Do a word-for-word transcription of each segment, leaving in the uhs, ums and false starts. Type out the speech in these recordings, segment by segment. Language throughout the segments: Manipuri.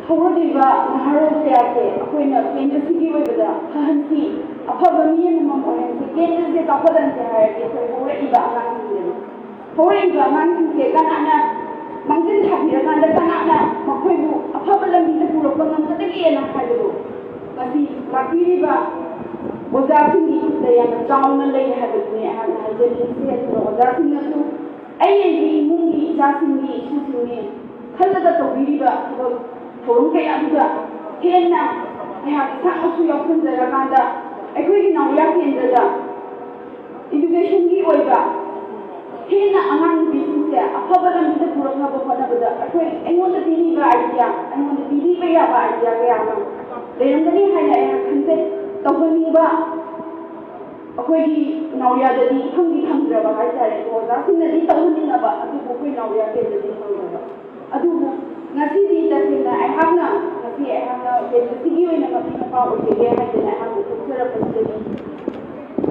ꯍꯧꯔꯛꯂꯤꯕ ꯅꯍꯥꯔꯣꯜ ꯀꯌꯥꯁꯦ ꯑꯩꯈꯣꯏꯅ ꯀꯦꯟꯗ꯭ꯔꯁꯤꯒꯤ ꯑꯣꯏꯕꯗ ꯐꯍꯟꯁꯤ, ꯑꯐꯕ ꯃꯤ ꯑꯃꯃꯝ ꯑꯣꯏꯍꯟꯁꯤ, ꯀꯦꯟꯗ꯭ꯔꯁꯦ ꯆꯥꯎꯈꯠꯍꯟꯁꯤ ꯍꯥꯏꯔꯗꯤ ꯑꯩꯈꯣꯏ ꯍꯧꯔꯛꯏꯕ ꯑꯉꯥꯡꯁꯤꯡꯗꯅꯤ꯫ ꯍꯧꯔꯛꯏꯕ ꯑꯉꯥꯡꯁꯤꯡꯁꯦ ꯀꯅꯥꯅ ꯃꯥꯡꯖꯤꯜ ꯊꯥꯕꯤꯔꯀꯥꯟꯗ ꯀꯅꯥꯅ ꯃꯈꯣꯏꯕꯨ ꯑꯐꯕ ꯂꯝꯕꯤꯗ ꯄꯨꯔꯛꯄ ꯉꯝꯒꯗꯒꯦꯅ ꯍꯥꯏꯕꯗꯣ ꯃꯁꯤ ꯂꯥꯛꯄꯤꯔꯤꯕ ꯑꯣꯖꯥꯁꯤꯡꯒꯤ ꯈꯨꯠꯇ ꯌꯥꯝꯅ ꯆꯥꯎꯅ ꯂꯩ ꯍꯥꯏꯕꯗꯨꯅꯤ ꯑꯩꯍꯥꯛꯅ ꯍꯥꯏꯖꯅꯤꯡꯉꯤꯁꯦ꯫ ꯑꯗꯨꯒ ꯑꯣꯖꯥꯁꯤꯡꯅꯁꯨ ꯑꯩ ꯑꯩꯒꯤ ꯏꯃꯨꯡꯒꯤ ꯏꯆꯥꯁꯤꯡꯒꯤ, ꯏꯁꯨꯁꯤꯡꯒꯤ ꯈꯜꯂꯒ ꯇꯧꯕꯤꯔꯤꯕ ꯊꯕꯛ ꯊꯧꯔꯝ ꯀꯌꯥꯗꯨꯗ ꯍꯦꯟꯅ ꯑꯩꯍꯥꯛ ꯏꯁꯥꯃꯛꯁꯨ ꯌꯥꯎꯁꯤꯟꯖꯔꯀꯥꯟꯗ ꯑꯩꯈꯣꯏꯒꯤ ꯅꯥꯎꯔꯤꯌꯥ ꯀꯦꯟꯗ꯭ꯔꯗ educationꯒꯤ ꯑꯣꯏꯕ ꯍꯦꯟꯅ ꯑꯉꯥꯡ ꯅꯨꯄꯤꯁꯤꯡꯁꯦ ꯑꯐꯕ ꯂꯝꯕꯤꯗ ꯄꯨꯔꯛꯅꯕ ꯍꯣꯠꯅꯕꯗ ꯑꯩꯈꯣꯏ, ꯑꯩꯉꯣꯟꯗ ꯄꯤꯕꯤꯕ idea, ꯑꯩꯉꯣꯟꯗ ꯄꯤꯕꯤꯕ ꯌꯥꯕ idea ꯀꯌꯥ ꯑꯃ ꯂꯩꯔꯝꯒꯅꯤ ꯍꯥꯏꯅ ꯑꯩꯍꯥꯛ ꯈꯟꯖꯩ꯫ ꯇꯧꯍꯟꯅꯤꯡꯕ ꯑꯩꯈꯣꯏꯒꯤ ꯅꯥꯎꯔꯤꯌꯥꯗꯗꯤ ꯏꯐꯪꯗꯤ ꯐꯪꯗ꯭ꯔꯕ ꯍꯥꯏꯇꯥꯔꯦꯀꯣ꯫ ꯑꯣꯖꯥꯁꯤꯡꯅꯗꯤ ꯇꯧꯍꯟꯅꯤꯡꯉꯕ, ꯑꯗꯨꯕꯨ ꯑꯩꯈꯣꯏ ꯅꯥꯎꯔꯤꯌꯥ ꯀꯦꯟꯗ꯭ꯔꯗꯤ ꯐꯪꯗ꯭ꯔꯕ꯫ ꯑꯗꯨꯕꯨ ꯉꯁꯤꯗꯤ ꯇꯁꯦꯡꯅ ꯑꯩꯍꯥꯛꯅ, ꯉꯁꯤ ꯑꯩꯍꯥꯛꯅ ꯀꯦꯟꯗ꯭ꯔꯁꯤꯒꯤ ꯑꯣꯏꯅ ꯃꯄꯤ ꯃꯄꯥ ꯑꯣꯏꯖꯒꯦ ꯍꯥꯏꯗꯅ ꯑꯩꯍꯥꯛꯅ ꯊꯣꯛꯆꯔꯛꯄꯁꯤꯗꯒꯤ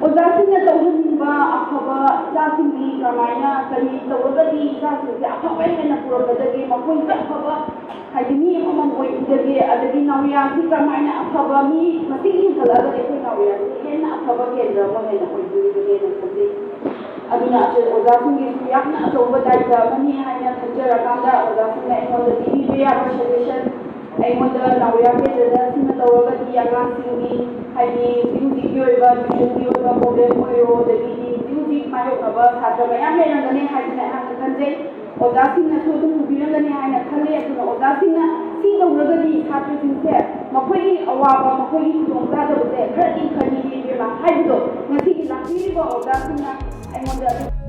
ꯑꯣꯖꯥꯁꯤꯡꯅ ꯇꯧꯍꯟꯅꯤꯡꯕ ꯑꯐꯕ ꯏꯆꯥꯁꯤꯡꯒꯤ ꯀꯃꯥꯏꯅ, ꯀꯔꯤ ꯇꯧꯔꯒꯗꯤ ꯏꯆꯥꯁꯤꯡꯁꯦ ꯑꯐꯕ ꯍꯦꯟꯅ ꯄꯨꯔꯛꯀꯗꯒꯦ, ꯃꯈꯣꯏꯁꯦ ꯑꯐꯕ, ꯍꯥꯏꯗꯤ ꯃꯤ ꯑꯃꯃꯝ ꯑꯣꯏꯈꯤꯗꯒꯦ, ꯑꯗꯒꯤ ꯅꯥꯎꯔꯤꯌꯥꯁꯤ ꯀꯃꯥꯏꯅ ꯑꯐꯕ ꯃꯤ ꯃꯁꯤꯡ ꯍꯦꯟꯒꯠꯂꯛꯑꯒꯗꯤ ꯑꯩꯈꯣꯏ ꯅꯥꯎꯔꯤꯌꯥꯁꯤ ꯍꯦꯟꯅ ꯑꯐꯕ ꯀꯦꯟꯗ꯭ꯔ ꯑꯃ ꯍꯦꯟꯅ ꯑꯣꯏꯗꯣꯔꯤꯕꯅꯦꯅ ꯈꯟꯖꯩ꯫ ꯑꯗꯨꯅ ꯑꯆꯧ-, ꯑꯣꯖꯥꯁꯤꯡꯒꯤꯁꯨ ꯌꯥꯝꯅ ꯑꯆꯧꯕ ꯗꯥꯏꯇ ꯑꯃꯅꯤ ꯍꯥꯏꯅ ꯈꯟꯖꯔꯀꯥꯟꯗ ꯑꯣꯖꯥꯁꯤꯡꯅ ꯑꯩꯉꯣꯟꯗ ꯄꯤꯕꯤꯕ ꯌꯥꯕ suggestion, ꯑꯩꯉꯣꯟꯗ ꯅꯥꯎꯔꯤꯌꯥ ꯀꯦꯟꯗ꯭ꯔꯗ ꯁꯤꯃ ꯇꯧꯔꯒꯗꯤ ꯑꯉꯥꯡꯁꯤꯡꯒꯤ, ꯍꯥꯏꯗꯤ ꯍꯧꯖꯤꯛ ꯍꯧꯖꯤꯛꯀꯤ ꯑꯣꯏꯕ tuitionꯒꯤ ꯑꯣꯏꯕ problem ꯑꯣꯏꯔꯣ, ꯑꯗꯒꯤꯗꯤ ꯍꯧꯖꯤꯛ ꯍꯧꯖꯤꯛ ꯃꯥꯌꯣꯛꯅꯕ ꯁꯥꯇ꯭ꯔ ꯃꯌꯥꯝ ꯂꯩꯔꯝꯒꯅꯤ ꯍꯥꯏꯗꯅ ꯑꯩꯍꯥꯛꯅ ꯈꯟꯖꯩ꯫ ꯑꯣꯖꯥꯁꯤꯡꯅꯁꯨ ꯑꯗꯨꯝ ꯎꯕꯤꯔꯝꯒꯅꯤ ꯍꯥꯏꯅ ꯈꯜꯂꯤ꯫ ꯑꯗꯨꯅ ꯑꯣꯖꯥꯁꯤꯡꯅ ꯁꯤ ꯇꯧꯔꯒꯗꯤ ꯁꯥꯇ꯭ꯔꯁꯤꯡꯁꯦ ꯃꯈꯣꯏꯒꯤ ꯑꯋꯥꯕ, ꯃꯈꯣꯏꯒꯤ ꯈꯨꯗꯣꯡꯆꯥꯗꯕꯁꯦ ꯈꯔꯗꯤ ꯐꯅꯤꯌꯦ ꯏꯕꯦꯝꯃ ꯍꯥꯏꯕꯗꯣ ꯉꯁꯤꯒꯤ ꯂꯥꯛꯄꯤꯔꯤꯕ ꯑꯣꯖꯥꯁꯤꯡꯅ ꯑꯩꯉꯣꯟꯗ ꯑꯗꯨꯝ